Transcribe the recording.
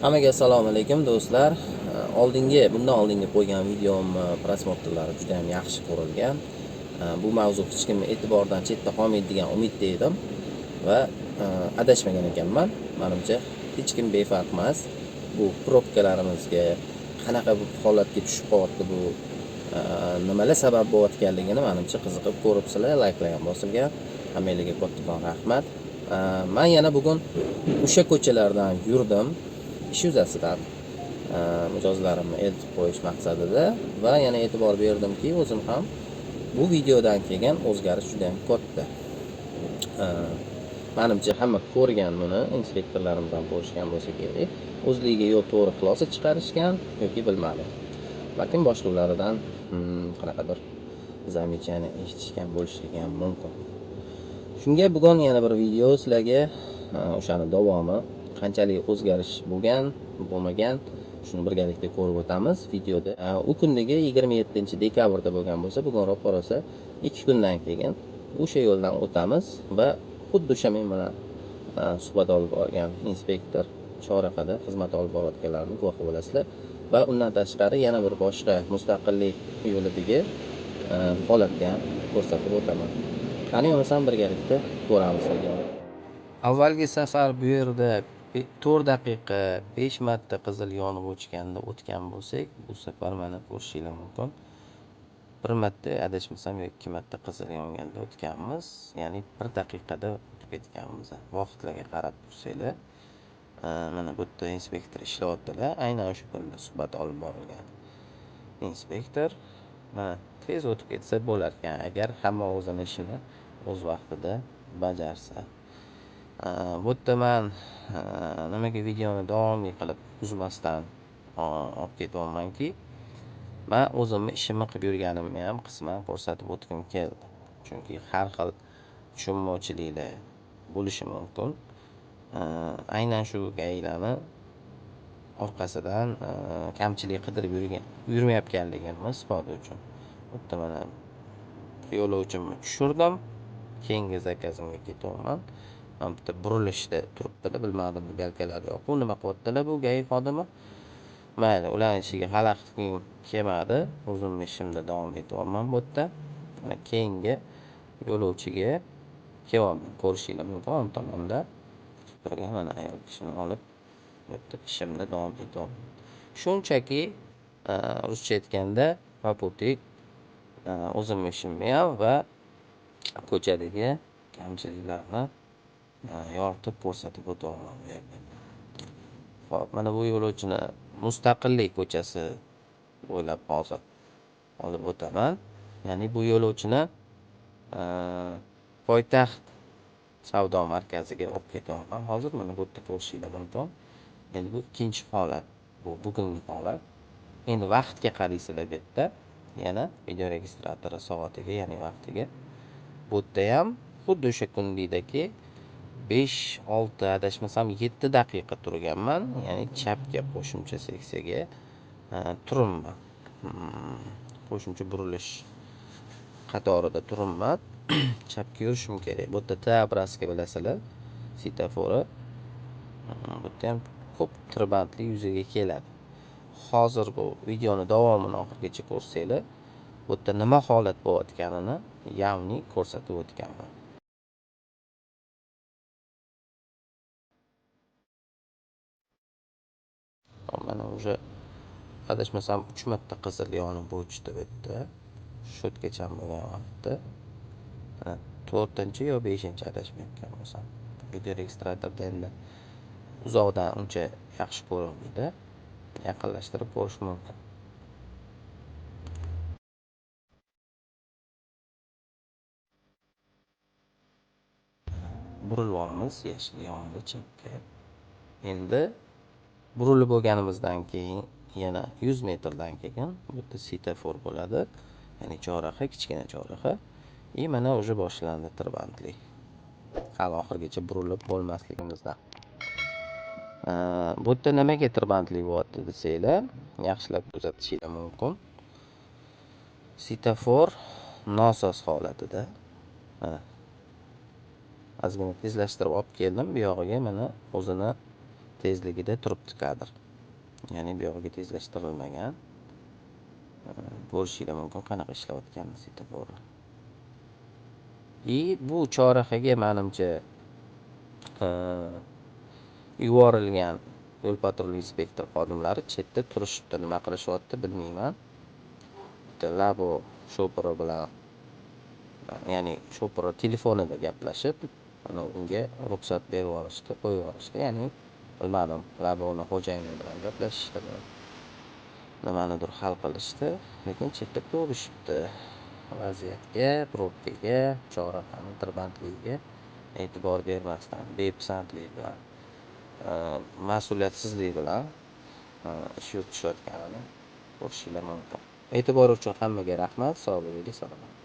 Hammaga assalomu alaykum, do'stlar. Oldingi, bundan oldingi qo'ygan videom просмотр lari juda ham yaxshi ko'rilgan. Bu mavzu hech kimni e'tiboridan chetda qolmaydi degan umidda edim va adashmagan ekanman. Manimcha, hech kim befarq emas. Bu probkalarimizga qanaqa bu holatga tushib qolyapti, bu nimalar sabab bo'layotganligini, manimcha, qiziqib ko'ribsizlar, layklar ham bosilgan. Hammanglarga kattakon rahmat. Man yana bugun o'sha ko'chalardan yurdim ish yuzasidan, mijozlarimni eltib qo'yish maqsadida va yana e'tibor berdimki, o'zim ham bu videodan kelgan o'zgarish juda ham katta. Manimcha, hamma ko'rgan buni, inspektorlarimiz ham ko'rishgan bo'lsa kerak. O'zligiga yo to'g'ri xulosa chiqarishgan yoki bilmadim. Balkim boshliqlaridan qanaqadir замечание eshitishgan bo'lishligi ham mumkin. Shunga bugun yana bir video sizlarga, o'shani davomi, qanchalik o'zgarish bo'lgan, bo'lmagan, shuni birgalikda ko'rib o'tamiz videoda. U kundagi 27-dekabrda bo'lgan bo'lsa, bugun roppa-rosa 2 kundan keyin o'sha yo'ldan o'tamiz va xuddi o'sha men bilan suhbat olib borgan inspektor chorrahada xizmat olib borayotganlarini guvohi bo'lasizlar va undan tashqari yana bir boshqa Mustaqillik yo'lidagi holatni ham ko'rsatib o'taman. Qani, bo'lmasam birgalikda ko'ramiz videoni. Avvalgi safar bu yerda 4 daqiqa 5 marta qizil yonib o'chganda o'tgan bo'lsak, bu safar mana ko'rishinglar mumkin. Bir marta, adashmasam, yo 2 marta qizil yonganda o'tganmiz, ya'ni 1 daqiqada o'tib ketganmiz. Vaqtlarga qarab tursanglar, mana bu yerda inspektor ishlayaptilar. Aynan o'sha kunda suhbat olib borilgan inspektor. Mana tez o'tib ketsa bo'lar ekan, agar hamma o'zini ishini o'z vaqtida bajarsa. Bu yerda man nimaga videoni davomli qilib uzmasdan olib ketyapmanki, man o'zimni ishimni qilib yurganimni ham qisman ko'rsatib o'tgim keldi. Chunki har xil tushunmovchiliklar bo'lishi mumkin. Aynan shu gaylarni orqasidan kamchilik qidirib yurmayotganligimni isboti uchun. Bu yerda mana yo'lovchimni tushirdim. Keyingi zakazimga ketyapman. Mana bu yerda burilishda turibdilar, bilmadim, galkalari yo'q. Bu nima qilyaptilar bu GAI xodimi? Mayli, ularning ishiga xalaqit kelmadi. O'zimni ishimda davom etyapman bu yerda. Mana keyingi yo'lovchiga kelyapman. Ko'rishinglar mumkin, o'ng tomonda kutib turgan mana ayol kishini olib bu yerda ishimda davom etyapman. Shunchaki, ruscha aytganda, по пути o'zimni ishimni ham va ko'chadagi kamchiliklarni yoritib ko'rsatib o'tyapman bu yerda. Xo'p, mana bu yo'lovchini Mustaqillik ko'chasi bo'ylab hozir olib o'taman. Ya'ni bu yo'lovchini poytaxt savdo markaziga olib ketyapman. Hozir mana bu yerda ko'rishinglar mumkin. Endi bu ikkinchi holat, bu bugungi holat. Endi vaqtga qaraysizlar bu yerda. Yana video registratori soatiga, ya'ni vaqtiga. Bu yerda ham xuddi o'sha kundagidek 5, 6, adashmasam 7 daqiqa turganman. Ya'ni chapga qo'shimcha seksiyaga turibman. Qo'shimcha burilish qatorida turibman. Chapga yurishim kerak. Bu yerda T-образка bilasizlar, svetofori. Bu yerda ham ko'p tirbandlik yuzaga keladi. Hozir bu videoni davomini oxirigacha ko'rsanglar, bu yerda nima holat bo'layotganini явный ko'rsatib o'tganman. Mana уже adashmasam 3 marta qizil yonib o'chdi bu yerda. Shu yergacha bo'lgan vaqtda. Mana 4-chi yo 5-chi adashmayotgan bo'lsam. Video registratorda endi uzoqdan uncha yaxshi ko'rinmaydi. Yaqinlashtirib ko'rish mumkin. Burilyapmiz yashil yondi chapga. Endi burilib bo'lganimizdan keyin yana 100 metrdan keyin bu yerda svetofor bo'ladi. Ya'ni chorraha, kichkina chorraha. И mana уже boshlandi tirbandlik. Hali oxirigacha burilib bo'lmasligimizdan. Bu yerda nimaga tirbandlik bo'lyapti desanglar, yaxshilab kuzatishinglar mumkin. Svetofor nosoz holatida. Mana ozgina tezlashtirib olib keldim. Bu yog'iga mana o'zini Tezligida turibdi kadr. Ya'ni bu yog'iga tezlashtirilmagan. Ko'rishinglar mumkin, qanaqa ishlayotganini svetofori. И bu chorrahaga, manimcha, yuborilgan yo'l patrul inspektor xodimlari chetda turishibdi. Nima qilishyapti, bilmayman. Bitta Labo shopiri bilan, ya'ni shopiri telefonida gaplashib, ana unga ruxsat berib yuborishdi, qo'yib yuborishdi. Ya'ni bilmadim, Laboni xo'jayini bilan gaplashishdimi, nimanidir hal qilishdi, lekin chetda ko'rishibdi. Vaziyatga, probkaga, chorrahani tirbandligiga e'tibor bermasdan, bepisandlik bilan, mas'uliyatsizlik bilan ish yuritishayotganini ko'rishinglar mumkin. E'tibor uchun hammaga rahmat. Sog' bo'linglar, salomat.